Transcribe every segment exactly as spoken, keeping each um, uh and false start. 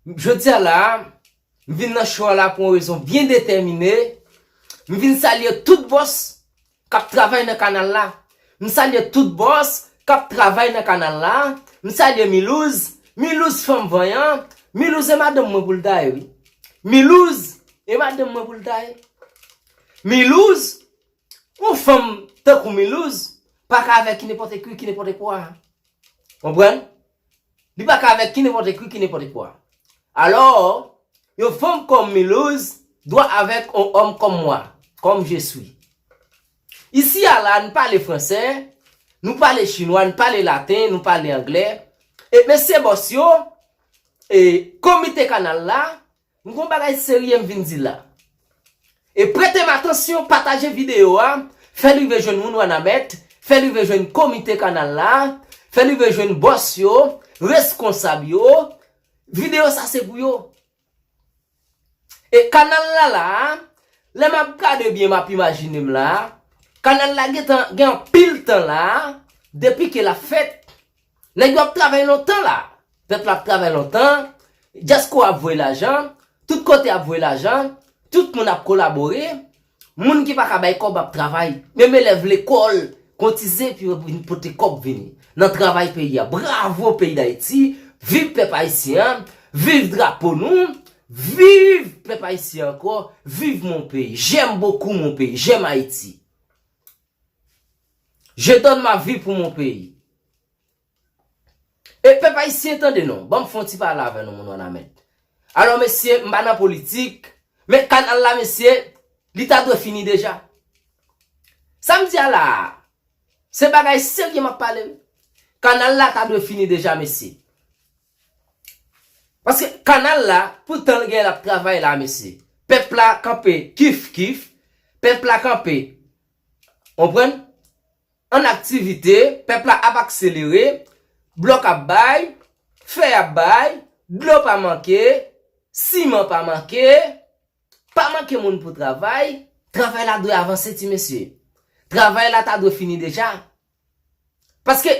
Jodi a la, m vin nan show a la pou yon rezon byen detèmine. M vin salye tout bòs k ap travay nan kanal la. M salye tout bòs k ap travay nan kanal la. M salye Milouz. Milouz fanm vanyan. Milouz e madanm mwen pou l ta ye, wi. Milouz e madanm mwen pou l ta ye. Milouz, yon fanm tankou Milouz, pa ka avèk ki nenpòt ekri, ki nenpòt ekwa. Konprann? Li pa ka avèk ki nenpòt ekri, ki nenpòt ekwa. Alò, yon fanm kòm Milouz dwa avèk yon òm kòm mwa, kòm je suis. Isi a la, nou pale fransè, nou pale chinwa, nou pale laten, nou pale anglè. E mesye bòs yo, e komite kanal la, m gon bagay serye m vin di la. E prete m atansyon, pataje videyo a, fè l rive jwenn moun Wanament, fè l rive jwenn komite kanal la, fè l rive jwenn bòs yo, reskonsab yo. Videyo sa se pou yo. E kanal la la, lè m ap gade byen, m ap imajine m la, kanal la gentan gen anpil tan la, depi ke l ap fèt. Nèg yo ap travay lontan la. Pèp la ap travay lontan. Dyaspora ap voye lajan. Tout kote ap voye lajan. Tout moun ap kolabore. Moun ki pa ka bay kòb ap travay. Menm elèv lekòl, kotize pou yo vin pote kòb vini. Nan travay peyi a. Bravo peyi Dayiti. Viv pèp ayisyen an. Viv drapo nou. Viv pèp ayisyen ankò. Viv mon pays. J'aime beaucoup mon pays. J'aime Haïti. Je donne ma vie pour mon pays. E pèp ayisyen, tande non, ban m fè yon ti pale avè nou, moun Wanament. Alò, mesye, m pa nan politik, men kanal la, mesye, li ta dwe fini deja. Sa m di a la a, se bagay serye m ap pale, wi. Kanal la ta dwe fini deja, mesye. Paske kanal la, pou tan l gen l ap travay la, mesye. Pèp la kanpe kif kif, pèp la kanpe, konprann? An aktivite, pèp la ap akselere, blòk ap bay, fè ap bay, dlo pa manke, siman pa manke, pa manke moun pou travay, travay la dwe avanse, ti mesye. Travay la ta dwe fini deja. Paske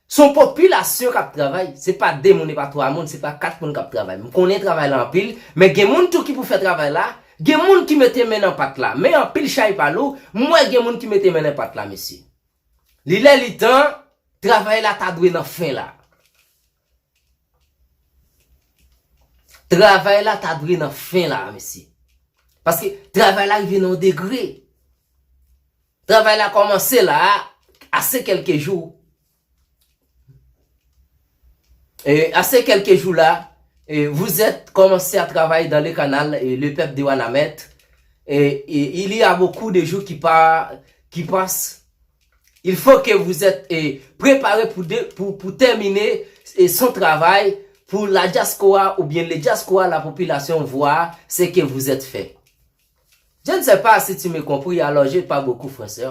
se yon popilasyon k ap travay, se pa de moun, e pa twa moun, se pa kat moun k ap travay. M konnen travay la anpil, men gen moun tou ki pou fè travay la, gen moun ki mete men nan pat la. Men anpil chay pa lou, m wè gen moun ki mete men nan pat la, mesye. Li lè li tan, travay la ta dwe nan fen la. Travay la ta dwe nan fen la, mesye. Paske travay la rive nan yon degre. Travay la kòmanse la a, à ces quelques jours. Et à ces quelques jours là, et vous êtes commencé à travailler dans le canal, et le peuple de Wanament. Et, et il y a beaucoup de jours qui, pa, qui passent. Il faut que vous êtes, et préparé pour, de, pour, pour terminer et son travail pour la diaspora ou bien les diaspora, la population voir ce que vous êtes fait. Je ne sais pas si tu me compris, alors j'ai pas beaucoup français.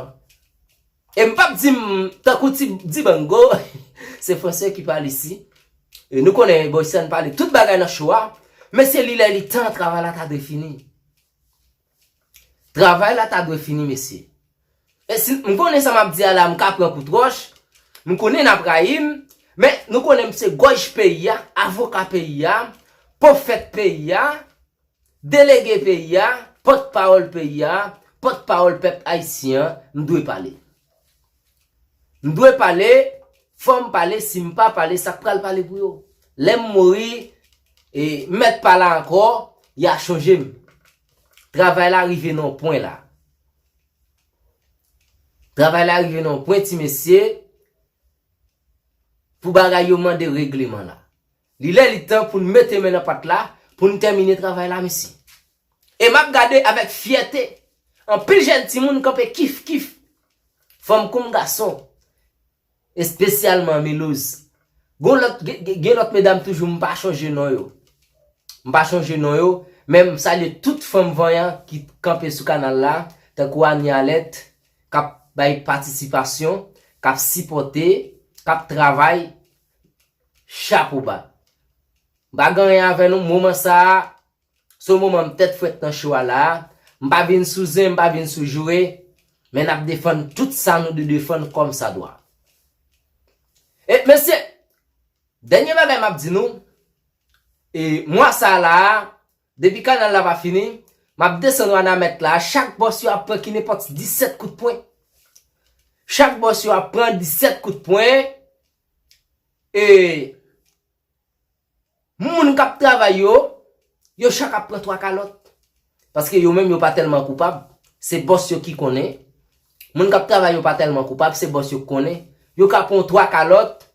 E m p ap di m tankou ti Dibango, se fransè ki pale isi. E nou konnen Boysen pale tout bagay nan show a. Mesye, li lè li tan, travay la ta dwe fini. Travay la ta dwe fini, mesye. E si m konnen sa m ap di a la, m ka pran kout wòch, m konnen n ap rayi m, men nou konnen m se gòj peyi a, avoka peyi a, pwofèt peyi a, delege peyi a, pòtpawòl peyi a, pòtpawòl pèp ayisyen an, m dwe pale. M dwe pale, fò m pale, si m pa pale, sa k pral pale pou yo? Lè m mouri, e m mèt pa la ankò, y a chonje m. Travay la rive nan yon pwen la. Travay la rive nan yon pwen, ti mesye, pou bagay yo mande regleman la. Li lè li tan pou n mete men nan pat la, pou n tèmine travay la, mesye. E m ap gade avèk fyète, anpil jèn timoun kanpe kif kif, fanm koum gason, espesyalman Milouz. Gon lòt, gen, gen, gen lòt medam toujou, m pa chonje non yo. M pa chonje non yo, men m salye tout fanm vanyan ki kanpe sou kanal la, tankou Anie Alerte, k ap bay patisipasyon, k ap sipòte, k ap travay, chapo ba. M pa gen anyen avè nou, moman sa a, se yon moman m tèt frèt nan show a la a, m pa vin sou zen, m pa vin sou joure, men n ap defann tout sa nou dwe defann kòmsadwa. E, mesye, dènye bagay m ap di nou, e, mwa sa la, depi kanal la pa fini, m ap desann Wanament la, chak bòs yo ap pran ki nenpòt disèt kout pwen. Chak bòs yo ap pran disèt kout pwen. E moun k ap travay yo, yo chak ap pran twa kalòt. Paske yo menm yo pa tèlman koupab. Se bòs yo ki konnen. Moun k ap travay yo pa tèlman koupab, se bòs yo k konnen. Yo ka pran twa kalòt,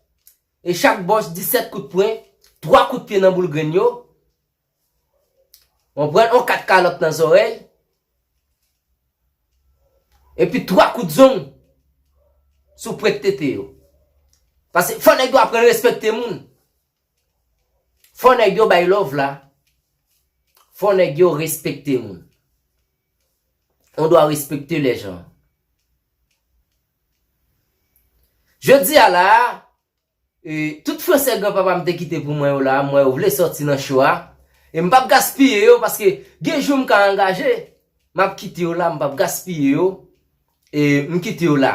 e chak bòs disèt kout pwen, twa kout pye nan boul grenn yo. Konprann? On kat kalòt nan zòrèy. Epi twa kout zong sou pwent tete yo. Paske fò nèg yo aprann respekte moun. Fò nèg yo bay love la. Fò nèg yo respekte moun. On doit respecter les gens. Jodi a la, e, tout fransè granpapa m te kite pou mwen yo la, m wè yo vle sòti nan cho a. E m p ap gaspiye yo paske gen jou m ka angaje. M ap kite yo la, m p ap gaspiye yo. E m kite yo la.